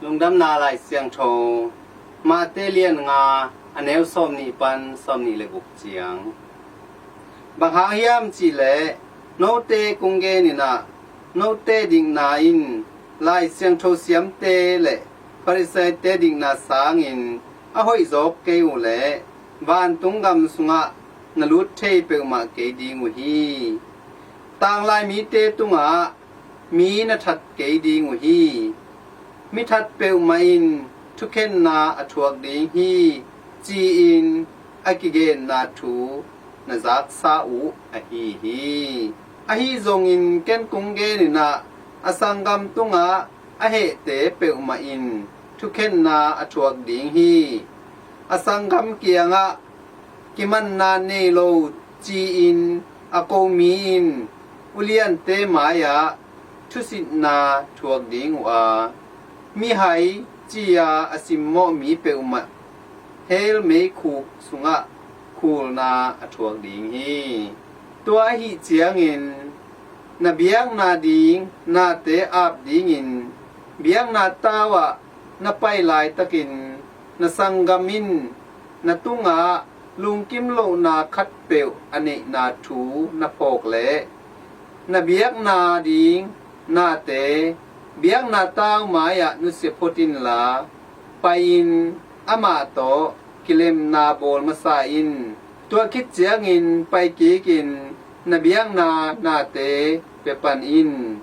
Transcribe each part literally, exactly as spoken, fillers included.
Lungdamna Lai Siangtho, Mate lian nga, a neu sawmnih pan sawmnih le guk ciang. Bang hang hiam cihleh, note kong genin ah, note dikna in Lai Siangtho siamte le Pharisee-te dikna sangin a hoih zawk kei uh leh, vantung gam sungah na lut thei peuhmah kei ding uh hi. Tanglai mite tungah mi na that kei ding uh hi. Mi that peuhmah in thukhenna a thuak ding hi, ci-in a kigenna thu na zaksa uh ahi hi. Ahi zongin ken kong genin ah, a sanggam tungah a hehte peuhmah in thukhenna a thuak ding hi. A sanggam kiangah kimanna nei lo ci-in a ko mi in uliante mai-ah thusitna thuak ding uh a, mihai ci-a a simmawh mi peuhmah hell meikhuk sungah khulna a thuak ding hi. Tua ahi ciangin na biakna ding nate ap dingin biakna tau ah na pai laitakin na sanggam in na tungah lungkim lohna khatpeuh a neihna thu na phawk leh, na biakna ding nate biakna tau mai-ah nusia phot inla, pai-in amah tawh kilemna bawl masa in. Tua khit ciangin pai kikin na biakna nate pia pan in.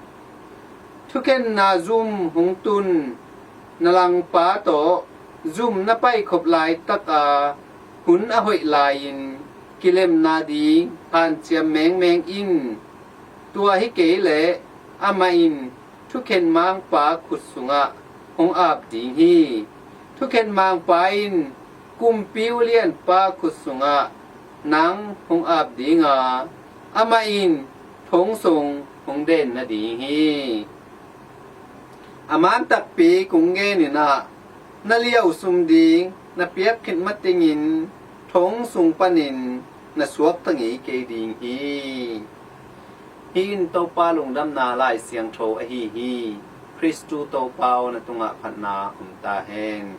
Thukhenna zum hong tun na langpa tawh zum na paikhop laitaka hun a hoih lai-in kilemna ding hanciam mengmeng in. Tua hi kei leh amah in thukhen mangpa khut sungah hong ap ding hi. Thukhen mangpa in kumpi ulianpa khut sungah nang hong ap dinga, amah in thong sung hong den nading hi. A man takpi kong genin ah, na liau sum ding na piak khit matingin thong sung panin na suakta ngei kei ding hi. Hih in Topa lungdamna Lai Siangtho ahi hi. Khristu Topa aw, na tungah phatna om ta hen.